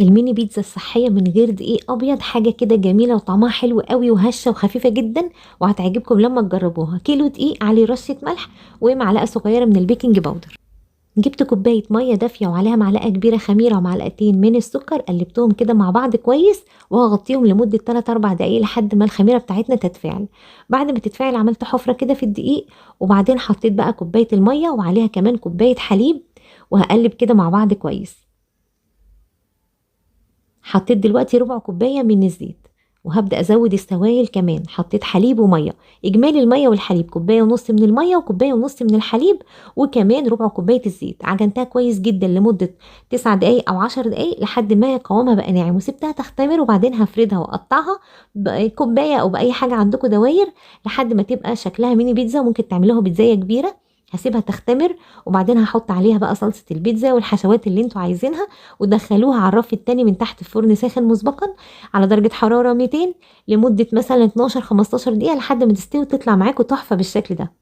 الميني بيتزا الصحية من غير دقيق أبيض، حاجة كده جميلة وطعمها حلو قوي وهشة وخفيفة جدا، وهتعجبكم لما تجربوها. كيلو دقيق عليه رشة ملح ومعلقة صغيرة من ال baking powder. جبت كوباية مية دافية وعليها معلقة كبيرة خميرة ومعلقتين من السكر، قلبتهم كده مع بعض كويس وهغطيهم لمدة 3-4 دقايق لحد ما الخميرة بتاعتنا تتفاعل. بعد ما تتفاعل عملت حفرة كده في الدقيق، وبعدين حطيت بقى كوباية المية وعليها كمان كوباية حليب، وهقلب كده مع بعض كويس. حطيت دلوقتي ربع كوباية من الزيت، وهبدأ أزود السوائل كمان. حطيت حليب ومية، إجمالي المية والحليب كوباية ونص من المية وكوباية ونص من الحليب، وكمان ربع كوباية الزيت. عجنتها كويس جدا لمدة 9 دقايق أو 10 دقايق لحد ما قوامها بقى ناعم، وسبتها تختمر. وبعدين هفردها وأقطعها بكوباية أو بأي حاجة عندكم دواير لحد ما تبقى شكلها ميني بيتزا. ممكن تعملوها بيتزاية كبيرة. هسيبها تختمر وبعدين هحط عليها بقى صلصة البيتزا والحشوات اللي انتوا عايزينها، ودخلوها على الرف التاني من تحت الفرن ساخن مسبقا على درجة حرارة 200 لمدة مثلا 12-15 دقيقة لحد ما تستوي وتطلع معاكم تحفة بالشكل ده.